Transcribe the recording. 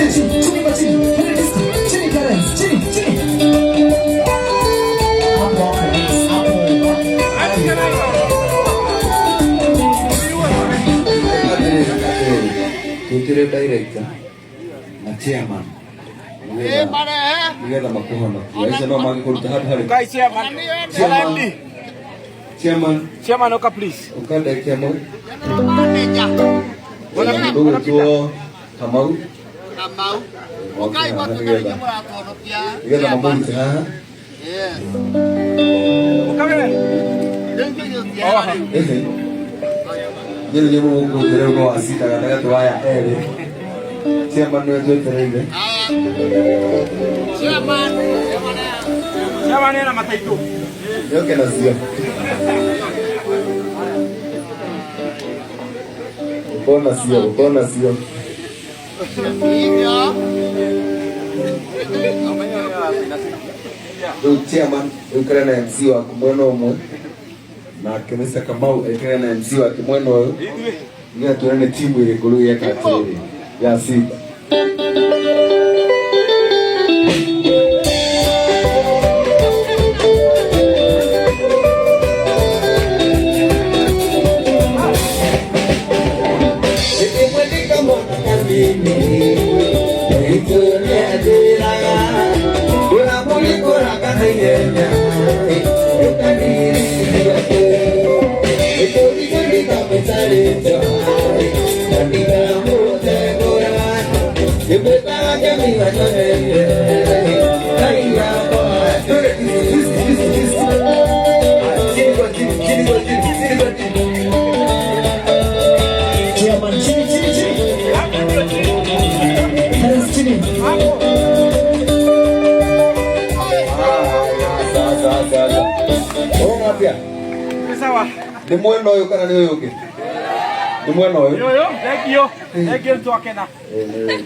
Chini Terence, chini, chini. Hapo hapo, hapo. Tutire director na chairman nigetha makuhonokie acio no mangĩkũruta handũ harĩ. Kai chairman. Chairman. Chairman. Chairman, oka please. Ũkandeka ĩmwe mũndũ ũgwĩtwo Kamau. Kamau. Oke Kai haha watu nĩgetha mũratuonokia. nĩgetha mamũrute haha. Oka wewe. Ĩhĩ. Niĩ nĩ mũgũkũ rĩu no wacinda gatagatĩ wa aya erĩ. Chairman nĩwe twetereire. Chairman. Chairman ena mataito. Nĩoke nacio. Uko nacio, uko nacio. Hivyo. Rĩu chairman ũikare na MC waku mwena ũmwe nake Mr. Kamau aikare na MC wake mwena ũyũ nĩgetha tuone nĩ timu ĩrĩkũ rĩu yeka atĩrĩrĩ ya Simba. Chairman, chini, chini, chini. Terence, chini. Ũrona atĩa? Ni sawa. Nĩ mwena ũyũ kana nĩ ũyũ ũngĩ? Nĩ mwena ũyũ. Yo yo, thank you. Thank you twakena. Ĩ, nĩ ũyũ.